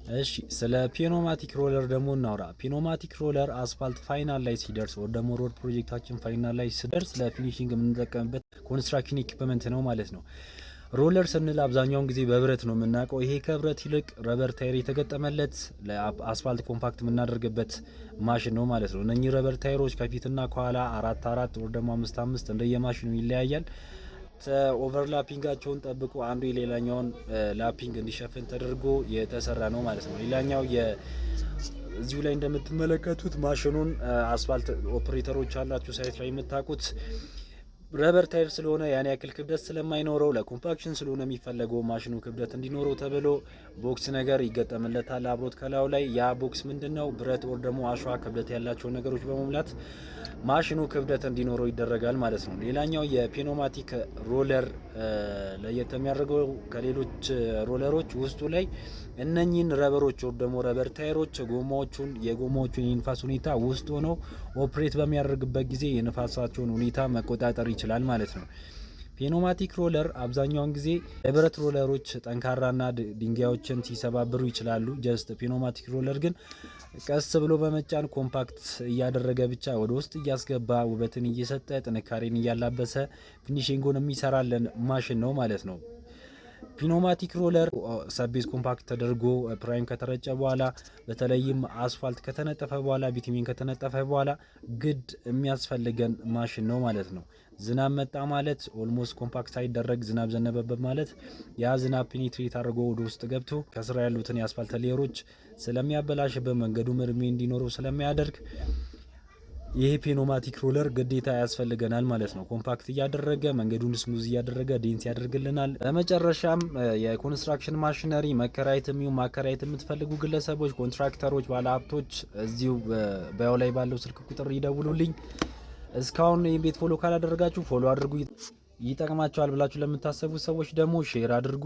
እሺ፣ ስለ pneumatic roller ደግሞ እናውራ። Pneumatic roller አስፋልት final ላይ ሲደርስ ወይ ደግሞ road ፕሮጀክታችን final ላይ ሲደርስ ለ finishing የምንጠቀምበት construction equipment ነው ማለት ነው። Roller ስንል አብዛኛውን ጊዜ በብረት ነው የምናውቀው። ይሄ ከብረት ይልቅ rubber tire የተገጠመለት ለአስፋልት compact የምናደርግበት ማሽን ነው ማለት ነው። እነኚህ rubber tire ኦች ከፊትና ከኋላ አራት አራት ወይ ደግሞ አምስት አምስት እንደየማሽኑ ይለያያል። Overlapping ኣቸውን ጠብቆ አንዱ የሌላኛውን lapping እንዲሸፍን ተደርጎ የተሰራ ነው ማለት ነው። ሌላኛው እዚሁ ላይ እንደምትመለከቱት ማሽኑን አስፋልት ኦፕሬተሮች አላችሁ site ላይ የምታውቁት rubber tire ስለሆነ ያን ያክል ክብደት ስለማይኖረው ለ compaction ስለሆነ የሚፈለገው ማሽኑ ክብደት እንዲኖረው ተብሎ box ነገር ይገጠምለታል አብሮት ከላዩ ላይ። ያ box ምንድን ነው? ብረት or ደግሞ አሸዋ ክብደት ያላቸው ነገሮች በመሙላት ማሽኑ ክብደት እንዲኖረው ይደረጋል ማለት ነው። ሌላኛው የ pneumatic roller ለየት የሚያደርገው ከሌሎች roller ኦች ውስጡ ላይ እነኚህን rubber ኦች or ደግሞ rubber tire ኦች ጎማዎቹን የጎማዎቹን የንፋስ ሁኔታ ውስጥ ሆነው operate በሚያደርግበት ጊዜ የንፋሳቸውን ሁኔታ መቆጣጠር ይችላል ማለት ነው። Pneumatic roller አብዛኛውን ጊዜ የብረት roller ኦች ጠንካራና ድንጋዮችን ሲሰባብሩ ይችላሉ። Just pneumatic roller ግን ቀስ ብሎ በመጫን compact እያደረገ ብቻ ወደ ውስጥ እያስገባ ውበትን እየሰጠ ጥንካሬን እያላበሰ finishing ኡን የሚሰራልን ማሽን ነው ማለት ነው። Pneumatic roller subbase compact ተደርጎ prime ከተረጨ በኋላ፣ በተለይም አስፋልት ከተነጠፈ በኋላ፣ bitumen ከተነጠፈ በኋላ ግድ የሚያስፈልገን ማሽን ነው ማለት ነው። ዝናብ መጣ ማለት፣ almost compact ሳይደረግ ዝናብ ዘነበበት ማለት ያ ዝናብ penetrate አድርጎ ወደ ውስጥ ገብቶ ከስር ያሉትን የአስፋልት layer ኦች ስለሚያበላሽበት፣ መንገዱ እድሜ እንዲኖረው ስለሚያደርግ ይሄ pneumatic roller ግዴታ ያስፈልገናል ማለት ነው። Compact እያደረገ መንገዱን smooth እያደረገ dense ያደርግልናል። በመጨረሻም የ construction machinery መከራየትም ይሁን ማከራየት የምትፈልጉ ግለሰቦች፣ ኮንትራክተሮች፣ ባለሀብቶች እዚሁ bio ላይ ባለው ስልክ ቁጥር ይደውሉልኝ። እስካሁን ይህን ቤት follow ካላደረጋችሁ follow አድርጉ። ይጠቅማቸዋል ብላችሁ ለምታሰቡ ሰዎች ደግሞ share አድርጉ።